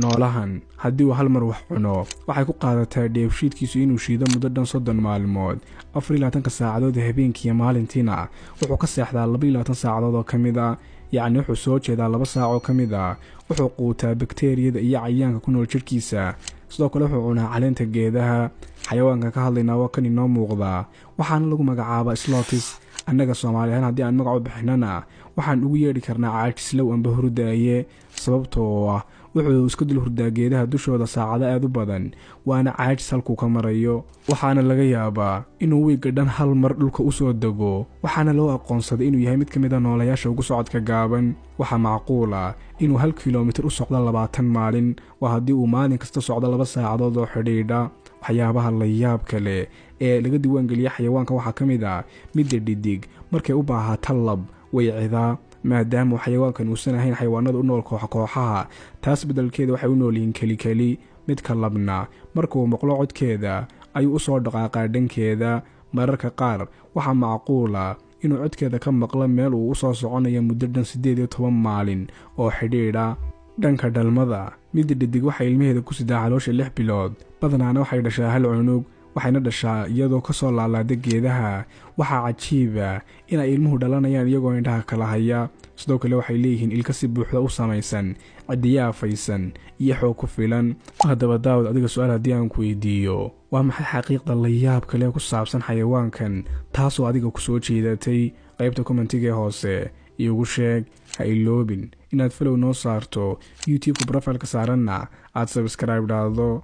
Noolahan haddii uu hal mar wax cuno, waxay ku qaadataa dheefshiidkiisu inuu shiido muddo dhan 30 maalmood. 24-ka saacadood ee habeenkiiyo maalintiina wuxuu ka seexdaa 22 saacadood oo ka mid a, yacni wuxuu soo jeedaa 2 saac oo ka mid a. Wuxuu quutaa bakteriyada iyo cayayaanka ku nool jidhkiisa, sidoo kale wuxuu cunaa caleenta geedaha. Xayawaankan ka hadlaynaa waa kan inoo muuqdaa, waxaana lagu magacaabaa sloths. Annaga Soomaali ahaan haddii aan magac u bixinana, waxaan ugu yeedhi karnaa caajislow amba hurdaaye, sababtoo ah wuxuu iska dul hurdaa geedaha dushooda saacado aad u badan, waana caajis halkuu ka marayo. Waxaana laga yaabaa inuu wiigga dhan hal mar dhulka usoo dego, waxaana loo aqoonsaday inuu yahay mid ka mid a noolayaasha ugu socodka gaaban. Waxaa macquul ah inuu 1 kilomitir u socdo 20 maalin, waa haddii uu maalin kasta socdo 2 saacadood oo xidhiidha. Waxyaabaha layaab kale ee laga diiwaangeliya xayawaanka waxaa ka mid ah midda dhidig markay u baahaata lab way cidaa, maadaama xayawaankan uusan ahayn xayawaanada u nool koox kooxaha, taas beddelkeeda waxay u nool yihiin kelikeli. Midka labna markuu maqlo codkeeda ayuu usoo dhaqaaqaa dhankeeda. Mararka qaar waxaa macquula inuu codkeeda ka maqlo meel uu usoo soconayo muddo dhan 18 maalin oo xidhiidha. Dhanka dhalmada, midda dhidig waxay ilmaheeda ku sidaa caloosha 6 bilood, badanaana waxay dhashaa hal cunug, waxayna dhashaa iyadoo kasoo laalaada geedaha. Waxaa cajiiba inay ilmuhu dhalanayaan iyagoo indhaha kala haya. Sidoo kale waxay leeyihiin ilka si buuxda u samaysan, cidiya afaysan iyo xoog ku filan. Haddaba daawad, adiga su-aal haddii aan ku weydiiyo, waa maxay xaqiiqda layaab kale ku saabsan xayawaankan taasoo adiga ku soo jeedatay? Qaybta commentiga hoose iigu sheeg. Ha iloobin inaad follow noo saarto YouTube-ka, profile-ka saaranna aad subscribe dhahdo.